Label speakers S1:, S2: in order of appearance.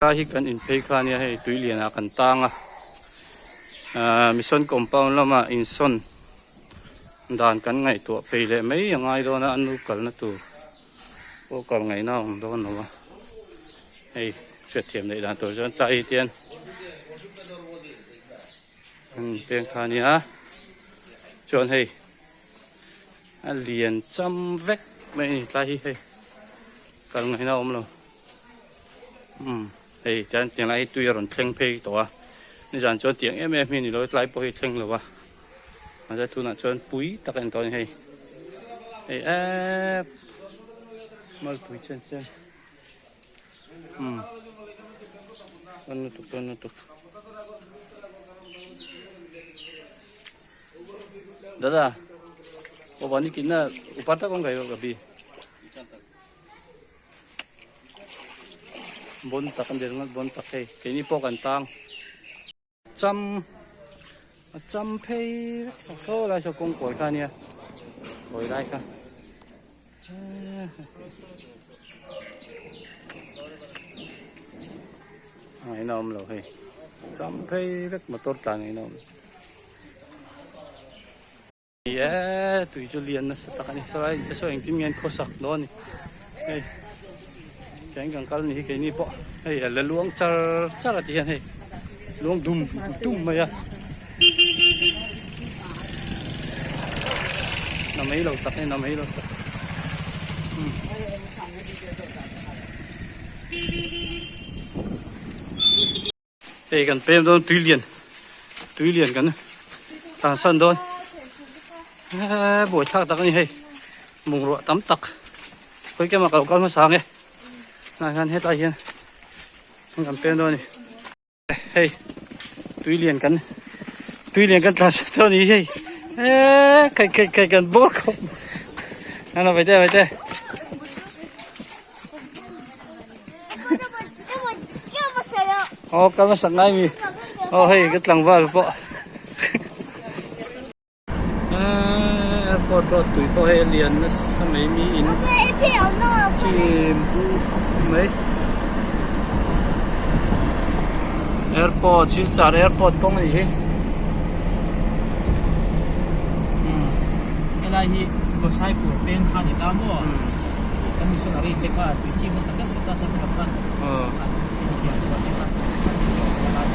S1: Lai hi kan inphei kha ania hei tui lianah kan tang a ahh mission compound lamah insawn dan kan ngaihtuah phei leh mai a ngai dawn a a nu kalna tur pawh kal ngaihna a awm dawn lo a hei hriatthiam neih dan tur chuan tlai hi tian an peng kha ania chuan hei a lian cham vek mai a ni tlai hi hei kal ngaihna a awm lo. Umm hei tian tiang lai hi tui a rawn thleng phei tawh a nizan chuan tiang em em hi ni lo tlai pawh hi thleng lo a mahse tunah chuan pui tak a ni tawh a ni hei hei eepp malpui chen chen umm chuan lutuk chuan lutuk dada aw vani kitna upar tak awm ka hi Bon tak a ni ringawt bon tak hei keini pawh kan tang cham a cham phei vek saw saw lai saw kawng kawi kha ania kawi lai kha a ngaihna awm lo hei cham phei vek motor tlan ngaihna awm lo. Ni e, tui chu lian nasa tak a ni. Saw te saw engtin nge an khawsak dawn a ni. Hei tiang kan kal ni hi keini pawh hei a la luang char char a ti hian hei luang dum dum mai a. Na mai lo tak a ni, na mai lo tak. Hei kan pem dawn tui lian tui lian kan tlan san dawn eee buai thlak tak a ni hei bungrua tam tak khawi kema ka lo kal hmasa ang e tunah hian hetlai hian kan pem dawn a ni hei tui lian kan tui lian kan tlan san dawn a ni hei eee kai kai kai kan bawr khawp a vaite vaite. Aw ka hmasa ngai mi aw hei ka tlangval pawh airport road tui pawh hei a lian nasa mai mi in chim mai airport silchar airport kawng a nih hi.
S2: Helai hi Gosaipur peng kha a ni ta maw? Kan missionary te kha tui chim nasa deuh sawt a, Sangha khan an inthiar chhuah te kha an inthiar chhuah lai.